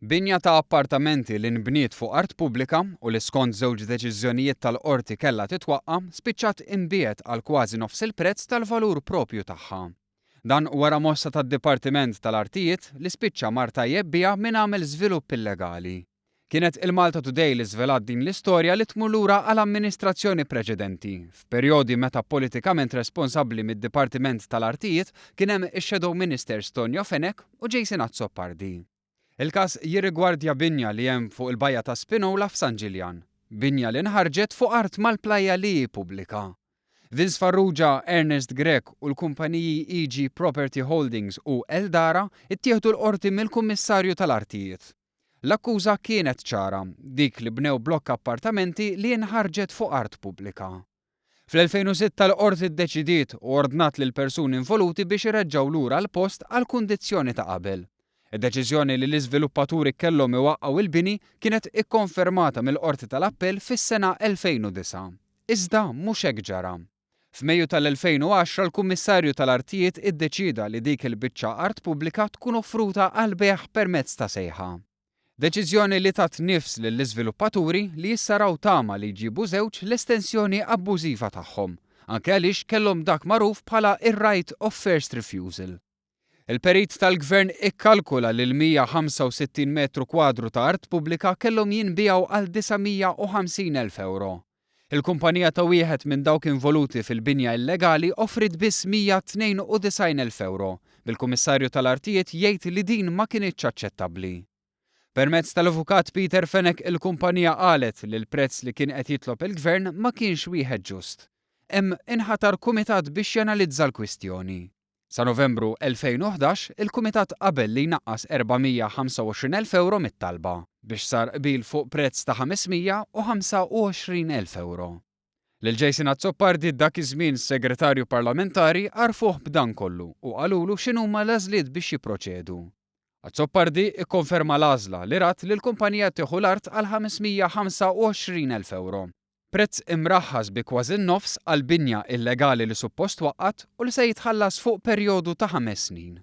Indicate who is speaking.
Speaker 1: Binja ta' appartamenti li nbniet fuq art pubblika u li skont żewġ deċiżjonijiet tal-Qorti kellha titwaqqa' spiċċat inbiegħet għal kważi nofs il-prezz tal-valur proprju tagħha. Dan wara mossa tad-Dipartiment tal-Artijiet li spiċċa mar tajjeb biha min għamel żvilupp illegali. Kienet il-Malta Today li żvelat din l-istorja li tmur lura għal amministrazzjoni preċedenti, f'perjodi meta politikament responsabbli mid-Dipartiment tal-Artijiet kien hemm ix-Shadow Ministers Tonio Fenech u Jason Azzopardi. Il-każ jirrigwardja binja li hemm fuq il-bajja ta' Spinola f'San Ġiljan. Binja li nħarġet fuq art mal-plajja li hi pubblika. Vince Farrugia, Ernest Grech u l-kumpaniji EG Property Holdings u Eldara ttieħdu l-Qorti mill-Kummissarju tal-Artijiet. L-akkuża kienet ċara, dik li bnew blokka appartamenti li nħarġet fuq art pubblika. Fl-2006 l-Qorti ddeċidiet u ordnat lill-persuni involuti biex ireġġgħu lura l-post għall-kundizzjoni ta' qabel. Id-deċiżjoni li l-iżviluppaturi kellhom iwaqqgħu l-bini kienet ikkonfermata mill-Qorti tal-Appell fis-sena 2009. Iżda mhux hekk ġara. F'Mejju tal-2010 l-Kummissarju tal-Artijiet iddeċieda li dik il-biċċa art pubblika tkun offruta għall-bejgħ permezz ta' sejħa. Deċiżjoni li tat nifs lill-iżviluppaturi li issa raw tama li jġibu żewġ l-estensjoni abbużiva tagħhom, anke għaliex kellhom dak magħruf bħala r-right of first refusal. Il-perit tal-Gvern ikkalkula li l-165 metru kwadru ta' art pubblika kellhom jinbiegħu għal 950,000 ewro. Il-kumpanija ta' wieħed minn dawk involuti fil-binja illegali offriet biss 192,000 ewro, bil-Kummissarju tal-Artijiet jgħid li din ma kinitx aċċettabbli. Permezz tal-Avukat Peter Fenech il-kumpanija qalet li l-prezz li kien qed jitlob il-Gvern ma kienx wieħed ġust. Hemm inħatar kumitat biex janalizza l-kwistjoni. Sa Novembru 2011, il-Kumitat qabel li jnaqqas 425,000 ewro mit-talba, biex sar qbil fuq prezz ta' 525,000 ewro. Lil Jason Azzopardi, dak iż-żmien Segretarju Parlamentari, għarrfuh b'dan kollu u qalulu x'inhuma l-għażliet biex jipproċedu. Azzopardi kkonferma l-għażla li rat lill-kumpanija tieħu l-art għal 525,000 ewro. Prezz imraħħas bi kważi n-nofs għal binja illegali li suppost twaqqgħet u li se jitħallas fuq perjodu ta' ħames snin.